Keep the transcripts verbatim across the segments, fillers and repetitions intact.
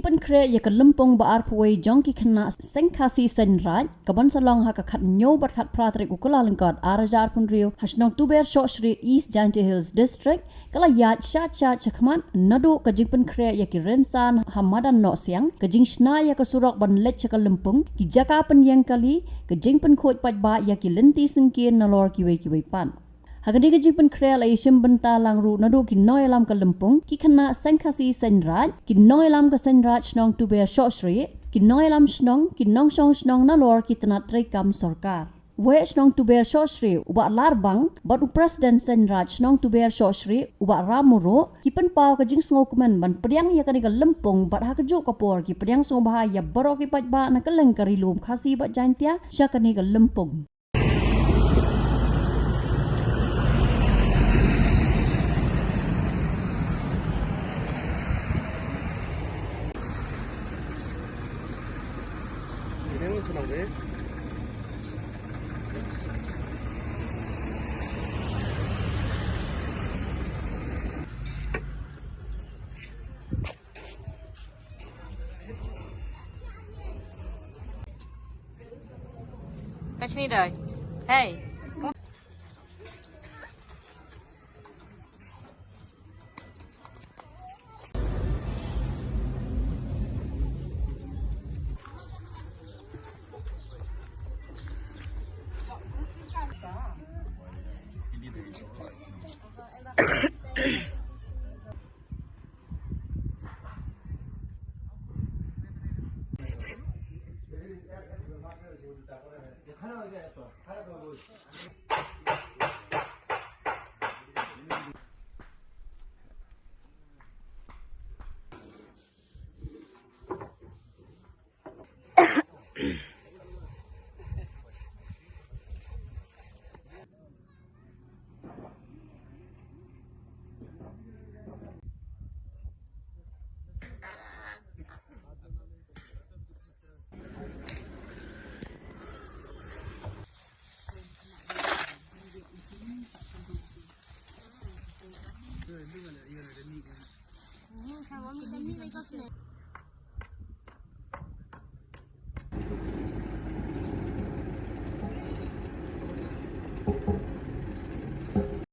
Pynkhreh ïa ka lympung ba arphew wei jong ki khynnah Seng Khasi Seng Raij, ka ban sa long ha ka khathynñiew bad khatphra tarik u Kyllalyngkot ar hajar arphew hynriew ha shnong Tuber Sohshrieh, East Jaintia Hills District, ka la ïaid shat shat shakhmat naduh ka jingpynkhreh ïa ki rynsan ha madan Nohsiang, ka jingshna ïa ka surok ban leit sha ka lympung, ki jaka pynïeng kali, ka jingpynkhuid paidbah ïa ki lynti syngkien nalor kiwei kiwei pat. Ha kane ka jingpynkhreh la ïashim bynta lang ruh naduh ki nongïalam ka lympung, ki khynnah Seng Khasi Seng Raij, ki nongïalam ka Seng Raij shnong Tuber Sohshrieh, ki nongïalam shnong, ki nongshong shnong nalor ki tnat treikam sorkar. Waheh shnong Tuber Sohshrieh u Bah Larbang bad u President Seng Raij shnong Tuber Sohshrieh u Bah Ram Muruk ki pynpaw ka jingsngewkmen ban pdiang ïa kane ka lympung bad ha kajuh ka por ki pdiang sngewbha ïa baroh ki paidbah na kylleng ka Ri Lum Khasi bad Jaintia sha kane ka lympung. Hey.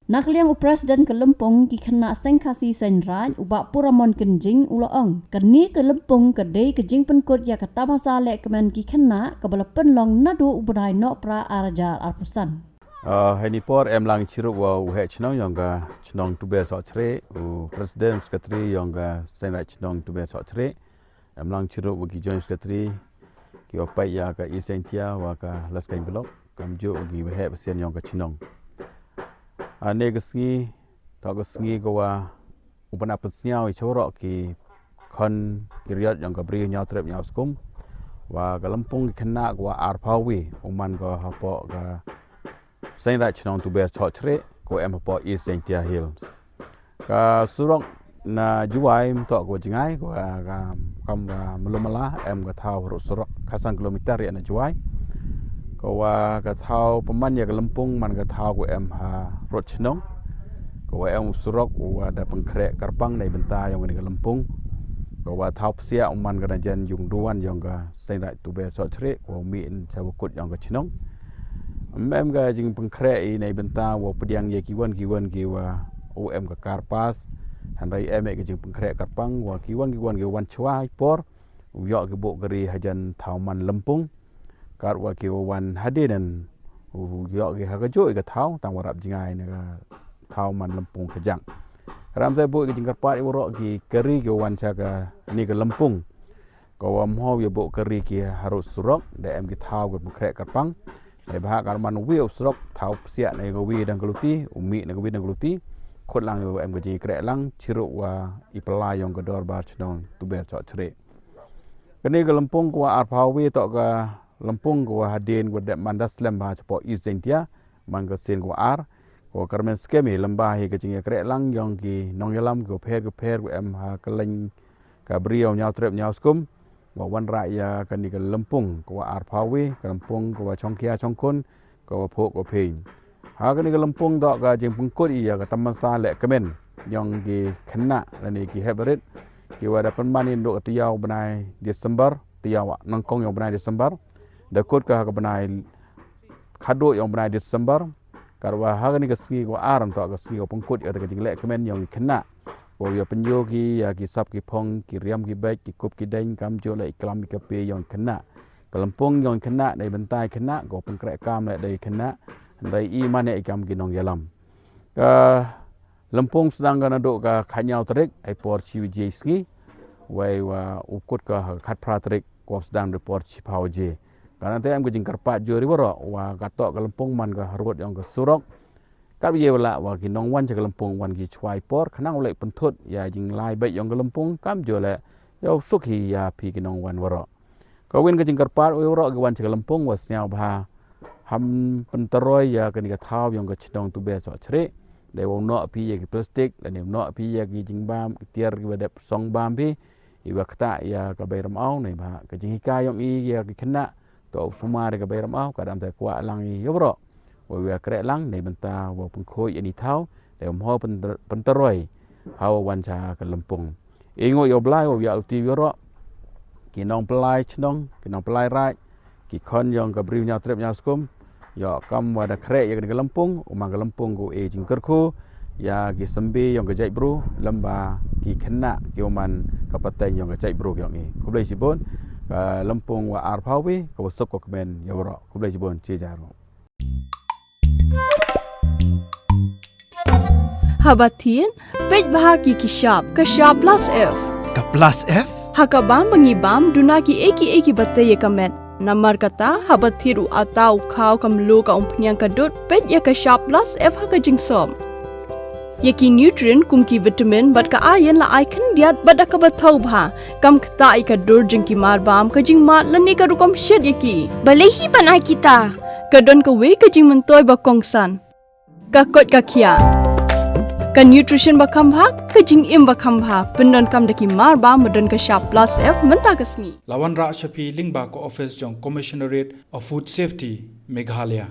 Na ka liang u President ka lympung ki khynnah Seng Khasi Seng Raij u Bah Puramon Kynjing u la ong, kane ka lympung ka dei ka jingpynkut ïa ka tamasa lehkmen ki khynnah kaba la pynlong naduh u bnai Nohprah ar hajar arphew san. Ah, ha kane ka por em lang shirup wa u heh chnong yong ka chnong Tuber Sohshrieh, u President Secretary yong ka Seng Raij chnong Tuber Sohshrieh. Em lang shirup wa ki Joint Secretary, ki wa peit ïa ka East Jaintia wa ka Laskeiñ Block, kumjuh wa ki waheh basien yong ka chnong. Ha kane ka sngi, toh ka sngi ka wa u ban ap pynsngew ïa shawaroh ki khon ki riot yong ka Bri Ñiaw Trep Ñiaw Skum, wa ka lympung ki khynnah ka wa arphew wi, u man ka hapoh ka Seng Raij chnong Tuber Sohshrieh, ka wa em hapoh East Jaintia Hills. Ka surok na Jowai mynta ka wa jngai, ka wa, ka, kam ka Mawlamala, em ka thaw harud surok, khatsan kilometer ïa na Jowai. Ka wa ka thaw pynman ïa ka lympung man ka thaw ka wa em harud chnong. Ka wa em u surok, u wa da pynkhreh kyrpang na i bynta yong kane ka lympung. Ka wa thaw psiah u man ka na jan jong duwan yong ka Seng Raij Tuber Sohshrieh, ka wa mih sha wa kut yong ka chnong. Em em ka jingpynkhreh i na i bynta wa pdiang ïa ki wan ki wan ki wa u em ka kar pass. Hynrei em em ka jingpynkhreh kyrpang wa ki wan ki wan ki wan chwa i por. U ïoh ki buh kari hajan thaw man lympung. Kat wa ki wa wan hadien, u ïoh ki ha kajuh i ka thaw, tang wa rap jngai na ka thaw man lympung ka jang. Ram sa buh ki jingkyrpad i waroh ki kari ki wa wan sha kane ka lympung. Ka wa mho ïa buh kari ki harud surok, da em ki thaw ki pynkhreh kyrpang. Dei ba ha ka man wi u surok, thaw psiah na ka wi dang ka luti, u mih na ka wi dang ka luti. Khot lang ïa em ka jingkreh lang, shirup wa i pla yong ka dorbar chnong Tuber Sohshrieh. Kane ka lympung ka wa arphew wi toh ka lympung ka wa hadien ka wa dep man da slem ba shapoh East Jaintia, man ka sien ka wa ar, ka wa kyrmen skhem i lem ba hi ka jingïakreh lang yong ki nongïalam ki wa pher ki pher ki wa em ha kylleng ka Bri Ñiaw Trep Ñiaw Skum, wa wanrah ïa kane ka lympung, ka wa arphew wi, ka lympung, ka wa shongkhia shongkhun, ka wa phuh ka wa phieng. Ha kane ka lympung toh ka jingpynkut ïa ka tamasa lehkmen, yong ki khynnah, lane ki hep barit, Iwa da pynman ïa ka taïew bnai December, taïew nyngkong ïa u bnai December. Da kut ka ha ka bnai khadduh ïa u bnai December. Katwa ha kane ka sngi ka ar, ynda ka sngi ka pynkut ïa ka jingleh kmen ïa ki khynnah. Ko ïa pynïoh ki ïa ki sap ki phong, ki riam ki beit, ki kup ki deng, kamjooh leh i klam i kape ïa ki khynnah. Ka lympung ïa ki khynnah, dei bynta ki khynnah, ko pynkreh kam leh dei ki khynnah. Hynrei i mane i kam ki nongïalam. Ka lympung sdang ka naduh ka khatñiew tarik, ha i por shi baje sngi. Wei wa u kut ka ha khatphra tarik, ko sdang da i por shiphew baje. Ka nangta em ka jingkyrpad jur ïa waroh, wa kato ka lympung man ka harud ïong ka surok. Katba ïa wala wa ki nongwan sha ka lympung wan ki shwa i por, khnang u leh pynthut ïa jinglai beit ïong ka lympung, kamjooh leh ïa u suk hi ïa phi ki nongwan waroh. Ka win ka jingkyrpad ïa waroh ki wan sha ka lympung, wa sngewbha ham pyntaroi ïa kane ka thaw ïong ka chnong Tubber Sohchrieh. Dei wa u noh phi ïa ki plastik, lane u noh phi ïa ki jingbam, ki tiar kiwa dep song bam phi. Iwa ktah ïa ka Bei Rymaw, ne ba ka jinghikai ïong i ïa ki khynnah, to u sumar ïa ka Bei Rymaw, ka dang te kwah lang i ïa waroh. Wa ïa kreh lang, ne bynta wa pynkhuid ïa i thaw, ne um ho pyntar-, pyntaroi ha wa wan sha ka lympung. I nguh ïa u Blai, wa ïa u ti ïa waroh. Ki nongpynlait chnong, ki nongpynlait raid, ki khon ïong ka briew ñiaw trep ñiaw skum, ïoh kam wa da khreh ïa kane ka lympung, u man ka lympung ko e jingkyrkhu ïa ki symbai ïong ka jaitbru, lem bad ki khynnah ki u man ka pateng ïong ka jaitbru ïong i. Khublei shibun, ka lympung wa arphew wi, ka wa suk ka kmen ïa waroh. Khublei shibun, chi jar. Haba thied, peit bha ki ki shap, ka shap plus F. Ka plus F? Ha ka bam ba ngi bam, duna ki ei ki ei kiba tei ïa ka met. Namar kata, haba thied u atta u khaw ka mluh ka umphniang ka dud, peit ïa ka shap plus F ha ka jingsop. Ïa ki nutrient kum ki vitamin bad ka iron la ai khyndiat bad da kaba thaw bha. Kam ktah ïa ka dur jong ki marbam, ka jingmad lane ka rukom shet ïa ki. Balei hi ban ai kita? Ka don kawei ka jingmyntoi ba kongsan. Ka koit ka khiah. Ka nutrition ba kham bha, ka jingim ba kham bha. Pyndonkam da ki marbam ba don ka shap plus F mynta ka sngi. La wanrah sha phi lyngba ka office jong Commissionerate of Food Safety, Meghalaya.